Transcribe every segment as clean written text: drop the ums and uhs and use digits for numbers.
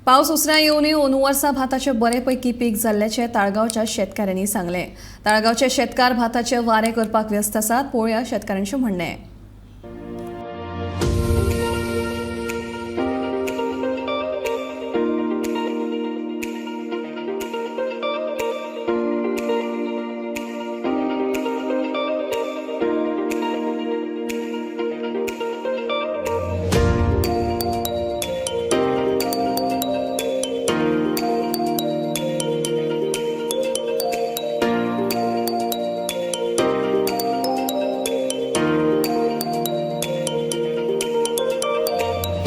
पावस उसरां येवनूय अंदू वर्सा भाताचे बरे पैकी पीक जाल्ल्याचें ताळगांवच्या शेतकारांनी सांगलें. ताळगांवचे शेतकार भाताचे वारे करपाक व्यस्त आसात. पळोवया शेतकारांचें म्हणणें.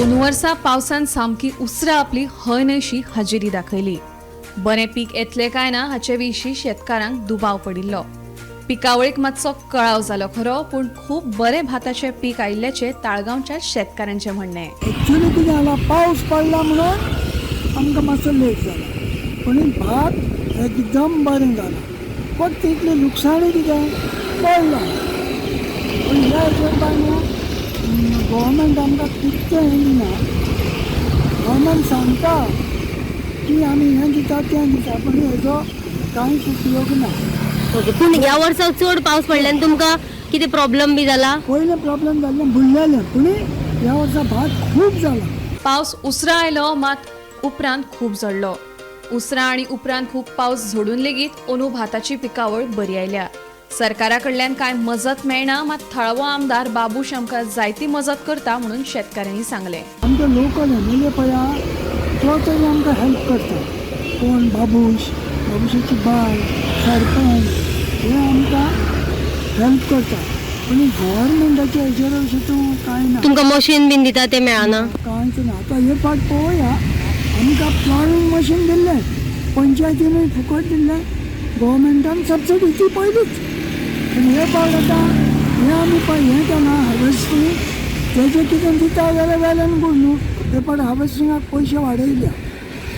अंदू वर्सा पावसान सामकी उसरां आपली हय न्हयशी हजेरी दाखयली. बरें पीक येतलें काय ना हाचे विशीं शेतकारांक दुबाव पडिल्लो. पिकावळीक मातसो कळाव जालो खरो, पूण खूब बरें भाताचें पीक आयिल्ल्याचें ताळगांवच्या शेतकारांचें म्हणणें. एक्चुली कितें जाला, पावस पडला म्हणून आमकां मातसो लेट जाला, पूण भात एकदम बरें जाला. फक्त इतलें लुकसाणूय कितें पडलां. पूण ह्या हेचेर काय न्हू गव्हर्मेंट आमकां कितकें हें दिना. गव्हर्मेंट सांगता की आमी हें दिता तें दिता, पूण हेजो कांयच उपयोग ना. ओके, पूण ह्या वर्सा चड पावस पडल्यान तुमकां कितें प्रॉब्लम बी जाला? पयलें प्रॉब्लम जाल्लें बुडलेलें, पूण ह्या वर्सा भात खूब जाला. पावस उसरां आयलो मात उपरांत खूब झडलो. उसरां आनी उपरांत खूब पावस झडून लेगीत अंदू भाताची पिकावळ बरी आयल्या. सरकारा कडल्यान कांय मजत मेळना, मात थळावो आमदार बाबूश आमकां जायती मजत करता म्हणून शेतकारांनी सांगलें. आमचो लोकल एम एल ए पळय आहा तो तरी आमकां हेल्प करता. कोण बाबूश, बाबूशाची बायल, सरपंच हे आमकां हेल्प करता. पूण गव्हर्मेंटाच्या हेजेर अशें तूं कांय ना. तुमकां मशीन बीन दिता तें मेळना? कांयच ना. आतां हे फावट पळोवया, आमकां प्लाविंग मशीन दिल्लें पंचायतीनूय फुकट दिल्लें, गव्हर्मेंटान सबसिडी ती पयलीच. पूण हे फावट आतां हें आमी पळय हें केलां हार्वेस्टींग, तेजें कितें दिता जाल्यार वेल एंड गूड न्हू. हे फावट हार्वेस्टिंगाक पयशे वाडयल्या.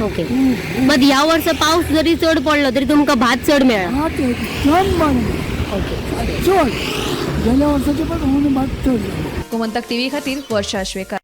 ओके, बट ह्या वर्सा पावस जरी चड पडलो तरी तुमकां भात चड मेळ्ळा? भात एकदम बरें, ओके, चड गेल्या वर्साचे पण अंदू भात चड जालें. गोमंतक टीव्ही खातीर वर्षा आश्वेकर.